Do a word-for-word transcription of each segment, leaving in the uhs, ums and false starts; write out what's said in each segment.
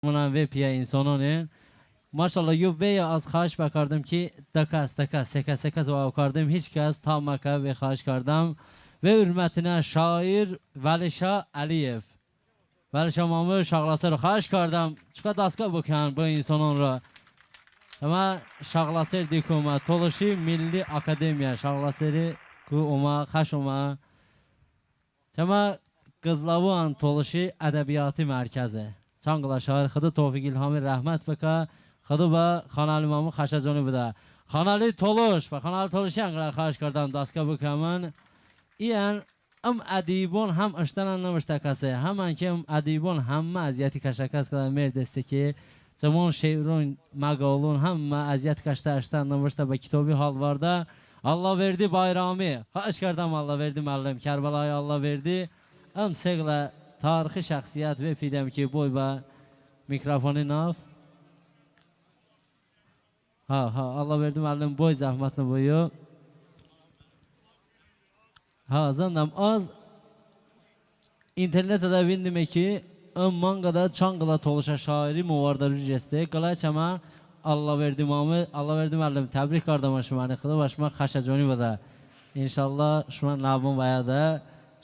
Mınən ve piyə insonone. Maşallah, yo ve az xahiş bəkardım ki, dı kəs, dı kəs, se kəs, se kəs əv kardım, hiç kəs tam məkə ve xahiş kardəm. Ve hurmətinə şair Vəlişah Əliyev. Vəlişah mamu, Şaxlasero xahiş kardəm, çokə daskə bıkən bı insononro. Çəmə Şaxlaser diku omə, Tolışi Milli Akademiya Şaxlaseriku omə, xəş omə. Çəmə Qızlavuan Tolışi ədəbiyati mərkəzi. Çan qılə şair, Xıdo Tofiq İlhami rəhmət bıkə, Xıdo bə Xanəli mamu xəşə coni bıdə. Xanəli Tolış, bə Xanəli Tolışi ənqədə xahiş kardəm, daskə bıkəmon. İyən ım ədibon həm ıştənən nıvıştə kəse, həmən ki ım ədibon həmmə əziyyəti kəşə kəs qılə merd heste ki, çımon şeiron, məqalon həmmə əziyyət kəştə ıştən nıvıştə bə kitobi hal vardə. Allahverdi Bayrami, xahiş kardəm, Allahverdi məllim, Kərbəlayi Allahverdi. Im se qılə tarixi şəxsiyyət ve pidəm ki, boy bə mikrofoni nav. Ha, ha, Allahverdi məllim, boy, zəhmət nıbıyo. Ha, zındəm, az internetədə vindime ki, ım manqədə çan qılə tolışə şairi movardə ruj heste. Qıləy çəmə Allahverdi mamu, Allahverdi məllim, təbrik kardəm şıməni, Xıdo bə şımə xəşə coni bıdə. İnşallah şımə nəvon vəyədə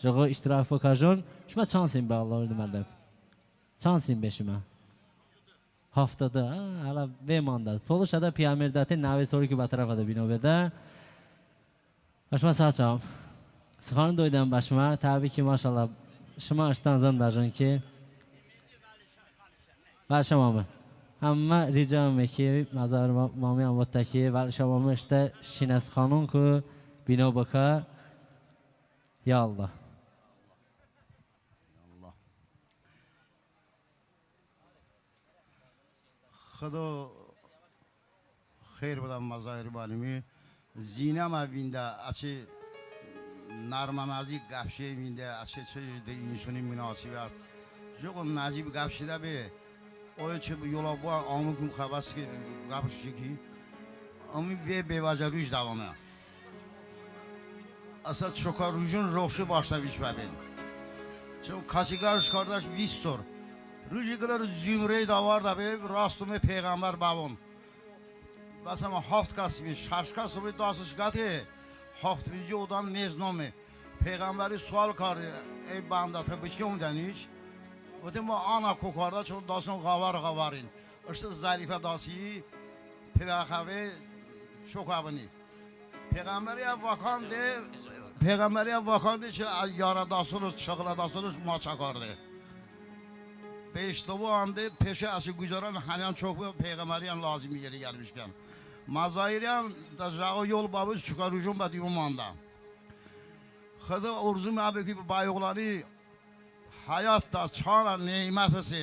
jıqo iştirak bıkəjon. Şımə çan sin be, Allahverdi məllim? Çan sin be şımə? Haftədə, ha, hələ ve mandə. Tolışədə piyəmerdəti nəve soriku bə tərəfədə bino bedə. Bə şımə sağ çam. Sıxani doydəm bə şımə, təbii ki, maşallah, şımə ıştən zındəjon ki. Vəlişah mamu. Həmmə ricəme ki, Məzahir ma-, mamiyən votdə ki, Vəlişah mamu ıştə şinə sıxanonku bino bıkə. Ya Allah. Xıdo xeyr bıdə Məzahir məlimi. Zinəmə vində, əçəy nərmə-nəzik qəp jəy vində, əçəy çı de insoni munasibət. Jıqo nəcib qəp jəy be. Oy çı yolə bo, əmə kəm xəbəs ki, qəp jəy ki. Əmi ve bevəcə ruj dəvamə. Əsə çokə rujon roşi bəştə viş bəbin. Çı kasiqarış kardəş vist sor. Ruji qıləy zumrəy dəvardə be, rastome peyğəmbər bəvon. Bəs əmə haft kəs bin, şəş kəs bin, dastış qəte, haftminci odən neznome. Peyğəmbəri sual kardə, ey bəndə, tı bı çiç omedəniş? Vote, mı anə ko kardə, çı daston ğəvər-ğəvərin. Iştə zərifə dasti, peyğəmbər çok əbıni. Peyğəmbəri əv vəkande, peyğəmbəri əv vəkande çı yarə dastonış, çı qılə dastonış maçə kardə. Beştəvo ande peşə əçəy qucaron həniyən çok be, peyğəmbəri ən lazımi yeri gəlmişkən. Məzahirən də jıqo yol bəbe, çokə rujon bə diyo mandə. Xıdo orzu mə be ki, bə oğlani həyatədə çanə nemət hese,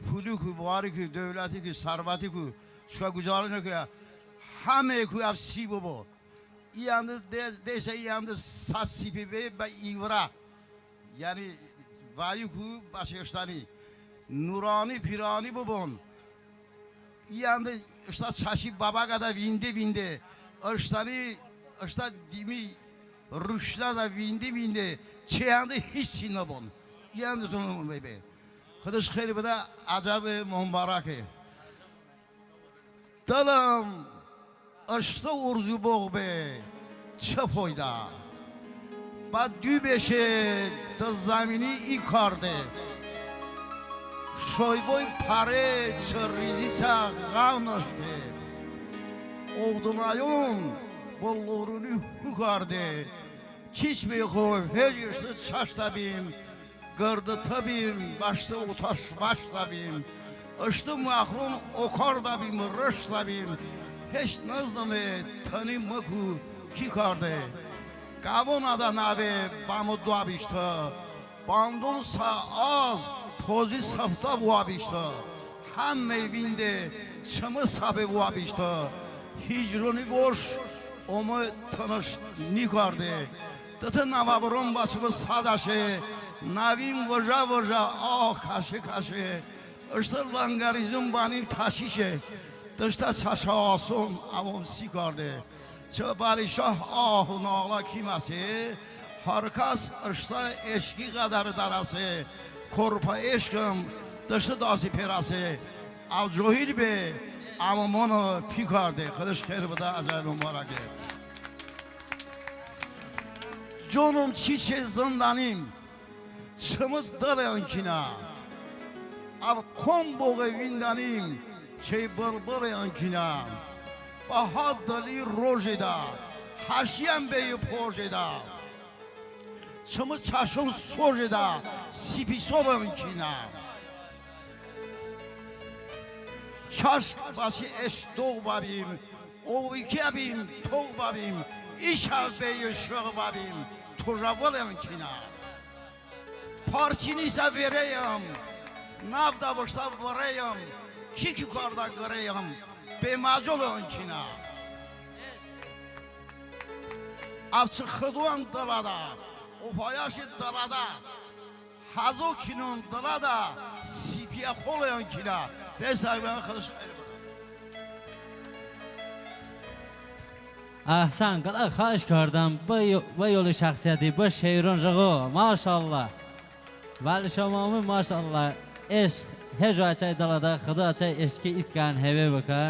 puliku, variku, dövlətiku, sərvətiku, çokə qucaron ki, həməyku əv si bıbo. İyəndı de-, desə iyəndı sa sipi be bə ivrə. Yəni vəyiku bəşe ıştəni nurani-pirani bıbon. İyəndı ıştə çəşi bəbəqədə vinde-vinde, ıştəni, ıştə dimi ruşnədə vinde-vinde, çəyəndı hiç çi nıbon. İyəndı tınım be. Xıdo şımə xeyr bıdə, əcəbi mubarəke. Dılım ıştə orzu boğ be, çı foydə? Bə du beşe dı zəmini i karde. Şoyboy pəre çı rizisə ğəv nışte. Ovdınayon bı loruni hu karde. Çiç be xo hej ıştə çəştə bim. Qırdı tı bim, bəştı otəş bəştə bim, ıştı məxron okardəbim, rıştəbim, heç nıznıme tınım mıku ki karde. Qəvonədə nəve bəmı doəbiştı, bandon sə az pozi sıftə voəbiştı, həmməy vinde çımı səpe voəbiştı, hicroni boş omı tınış nikarde. Dı tı nəvə bıron bə çımı sə dəşe, nəvim vıjə-vıjə, ah kəşe-kəşe, ıştı lınqərizon bənim təşişe, dıştə çəşə ason əvon si karde. Çı bərişah ah-u-nalə ki məse, har kəs ıştə eşqi ğədəri dərəse, korpə eşqım Dıştı dasi perasi, əv cohil be, əmə monə pikarde, Xıdo ıştı xeyr bıdə, əzəy mubarəke. Conım çiçe zındənim, çımı dıləyon kinə. Əv kom boğe vindənim, çəy bılbıləyon kinə. Bəhə dıli rojedə, həşiyən beyi pojedə. Çımı çəşon sojedə, sipi soləyon kinə. Kəşk bəçi eşq doğ bəbim, ovi kəbim, toğ bəbim, i çəy beyi şığ bəbim, tojə vıləyon kinə. Parçinisə verəyım, nəvdə bıştə vırəyım, kiki kardə qırəyım, beməcoləyon kinə. Əv çı Xıdoən dılədə, ofəyəşi dılədə, həzo kinon dılədə, sipiyə xoləyon kinə. Be sağ bıbən, Xıdo ıştı xeyr bıdə. Əhsən, qılə xahiş kardəm, bı yo-, bı yolu şəxsiyyəti, bı şeiron jıqo, maşallah. Vəlişomomi, maşallah, eşq, hejo əçəy dılədə, Xıdo əçəy eşqi itkən heve bıkə.